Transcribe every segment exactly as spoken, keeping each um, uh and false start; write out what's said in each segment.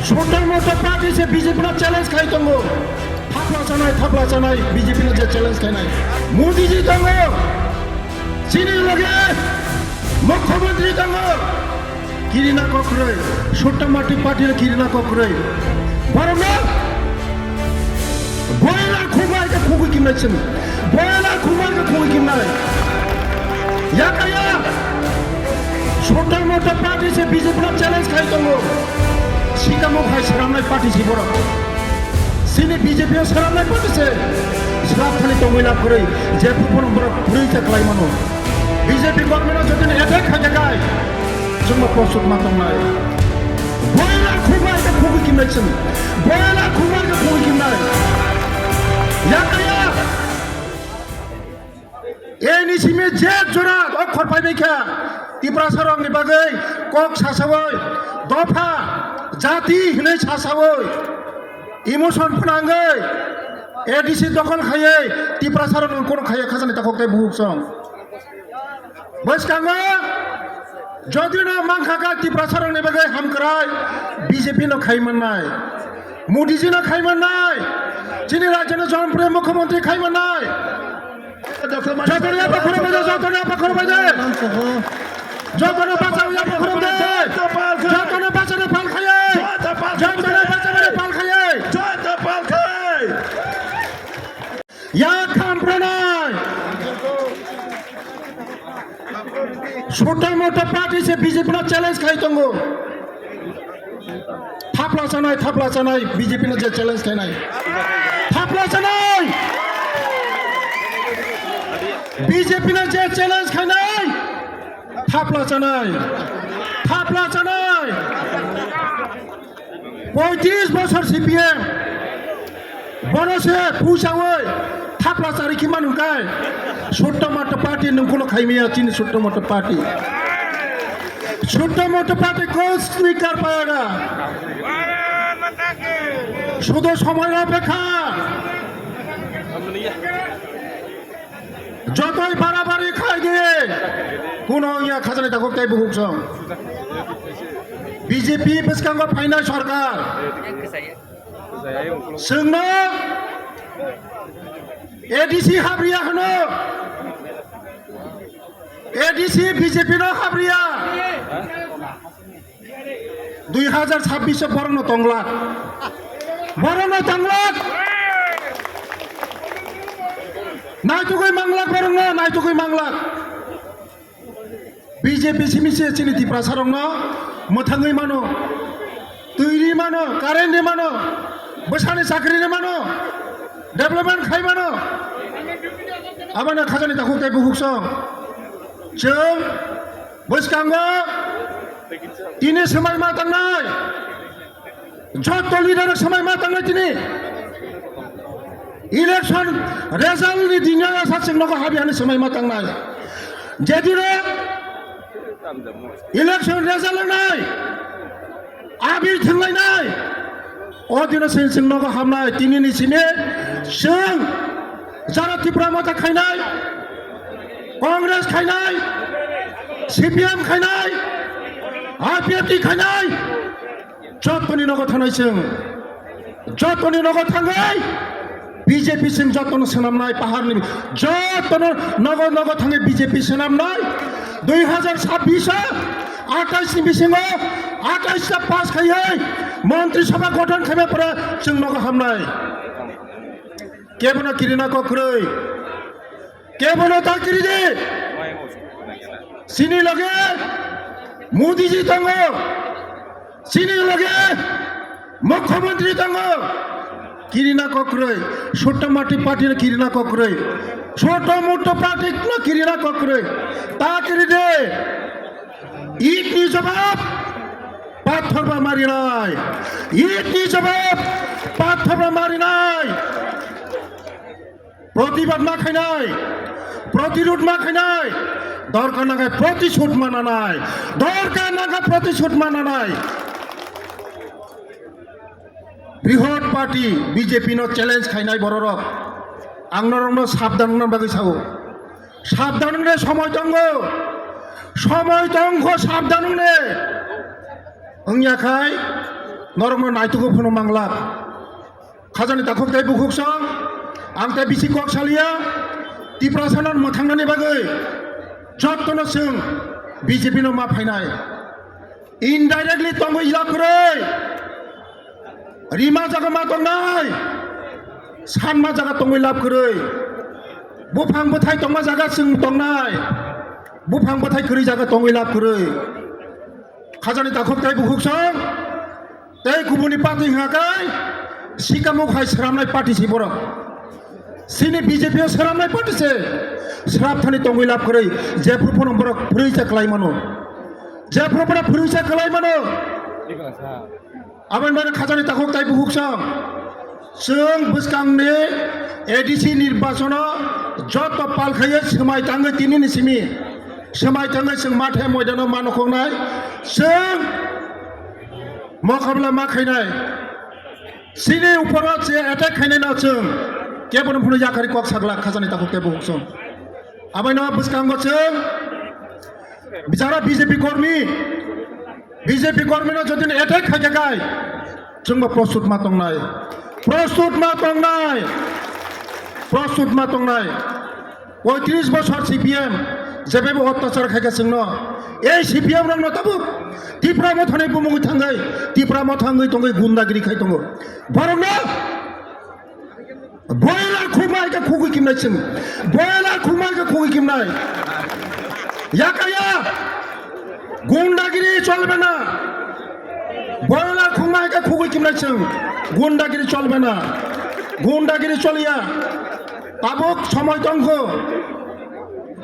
Sotal moto party se B J P no challenge khai tongo. Thapla chanai, thapla chanai, B J P no je challenge khainai. Modi ji tongo. Chini loge Mukhyamantri tongo. Kirina kokroi. Sotal moto party no kirina kokroi. Borok no boila khumai ke khugui kimnai chini. Boila khumai ke khugui kimnai. Yakaya. Sotal moto party se B J P no challenge khai tongo. Sikamo khai sramnai party si borok. Sini B J P o sramnai party se. Srap thani tongwi lab kwrwi. Je phuru borok purui cha khlai mano. B J P government o jotoni attack khai kha kai. Chwngno prosut ma tongnai. Boila khumai ke khugui kimnai chwng. Boila khumai ke khugui kimnai. Yakaya. Eni simi je jora okhor phaibai kha, Tiprasa rokni bagwi kok sasawi, dopha, jati hinwi sasawi, emotion phnangwi, A D C dokhol khaiwi, Tiprasa rokni kono khaiya khajani takhuk tei bukhuk song. Bwskango jodi no mankha kha Tiprasa rokni bagwi hamkrai B J P no khai mannai, Modi ji no khai mannai, chini rajyo no Jonpriya Mukhyamantri khai mannai. Jotono yapha khorok bai de, jotono yapha khorok bai de. Jotono bachao yapha khorok de. Jotono bachao pal khaye. Jotono bachao pal khaye. Ya khampranai. Sotal moto party se B J P no challenge khai tongo. Thapla chanai, thapla chanai, B J P no je challenge khainai. Thapla chanai! B J P no je challenge khainai. Thapla chanai. Thapla chanai. Poitris bosor C P M. Bono se pusawi thapla chari khi manu kai. Sutto matto party nungkuno khaimaya chini sutto matto party. Sutto matto party kosni kar payaga. Sudo somoy opekha. Jotoi barabari khai de. Kuno ya khajani takhuk tei bukhuk song. B J P bwskango phainai sorkar. Chwngno A D C habriya hwno. A D C B J P no habriya. Dui hajar sabbish o borokno tonglak. Borokno tonglak. Naitugwi manglak borokno, naitugwi manglak. B J P simi se chini Tiprasa rokno mwthangwi mano, twi ri mano, current ri mano, bwsani chakri ri mano, development khai mano. Aboni khajani takhuk tei bukhuk song. Chwng bwskango tini swmai ma tangnai. Joto leader swmai ma tangnai tini. Election result ni dino sa chwng nogo habi hani swmai ma tangnai. Jedino election result nai abi thwnglainai. O dino chwng chwng nogo hamnai tini ni simi chwng jara Tipra Motha khainai, Congress khainai, C P M khainai, I P F T khainai. Jotoni nogo thanai chwng. Jotoni nogo thangwi B J P chwng jotono swnamnai paharni jotono nogo nogo thangwi B J P swnamnai. Dui hajar sabbish o atais ni bisingo atais ta pass khaiwi Montri Sabha gothon khaima pore chwng nogo hamnai. Kebono kirina kokrwi. Kebono ta kiri di. Chini loge Modi ji tongo. Chini loge Mukhyamantri tongo. Kirina kokrwi. Sutto matto party no kirina kokrwi. Sutto mutto party no kirina kokrwi. Ta kiri di. It ni jawab. Pathor ba marinai. It ni jawab. Pathor ba marinai. Protibad ma khainai, protirud ma khainai, dorkar nangkha protishud ma nanai, dorkar nangkha protishud ma nanai. Brihot party B J P no challenge khainai bororok. Ang norokno sabdan wngna bagwi sao. Sabdan wngne somoi tongo. Somoi tongkho sabdan wngne. Wngya khai Norokno naitugo phano manglak. Khajani takhuk tei bukhuk song, ang tei bisi kok saliya, Tiprasano mwthangnani bagwi jottono chwng B J P no ma phainai. Indirectly tongwi lab kwrwi. Rima jaga ma tongnai. Sanma jaga tongwi lab kwrwi. Buphang bwthai tongma jaga chwng tongnai. Buphang bwthai kwrwi jaga tongwi lab kwrwi. Khajani takhuk tei bukhuk song. Tei kubuni party hwnka khe sikamo hai sramnai party si borok. Sini B J P o sramnai party se. Srap thani tongwi lab kwrwi. Jephru phano borok phwrwi cha kwlai mano. Jephru phano phwrwi cha kwlai mano. Aboni bagwi khajani takhuk tei bukhuk song. Chwng bwskangni A D C nirbachono joto pal khaiwi swmai tangwi tinini simi. Swmai tangwi chwng mathe moidano ma nokhoknai. Chwng mokabla ma khainai. Chini uporo je attack khainai no chwng kebono phano yakhari kok sagla khajani takhuk tei bukhuk song. Abaino bwskango chwng bichara B J P kormi, B J P kormi no jodi attack khaikha kai chwngbo prostut ma tongnai, prostut ma tongnai, prostut ma tongnai. Poitris bosor C P M jebebo ottachar khaikha chwngno. Ei C P M rokno tabuk Tipra Mothani bumungwi thangwi, Tipra Motha wngwi tongwi gundagiri khai tongo. Borokno boiler khumai khe khugwi kimnai chwng. Boiler khumai khe khugwi kimnai. Yakaya. Gundagiri cholbe na. Boiler khumai khe khugwi kimnai chwng. Gundagiri cholbe na. Gundagiri choliya. Tabuk somoi tongkho.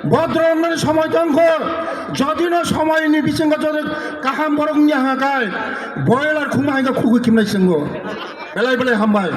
Bodro wngnani somoi tongkho. Jodi no somoi ni bisingo jodi kaham borok wngya hwnka kai. Boiler khumai khe khugwi kimnai chwngo. Belai belai hambai.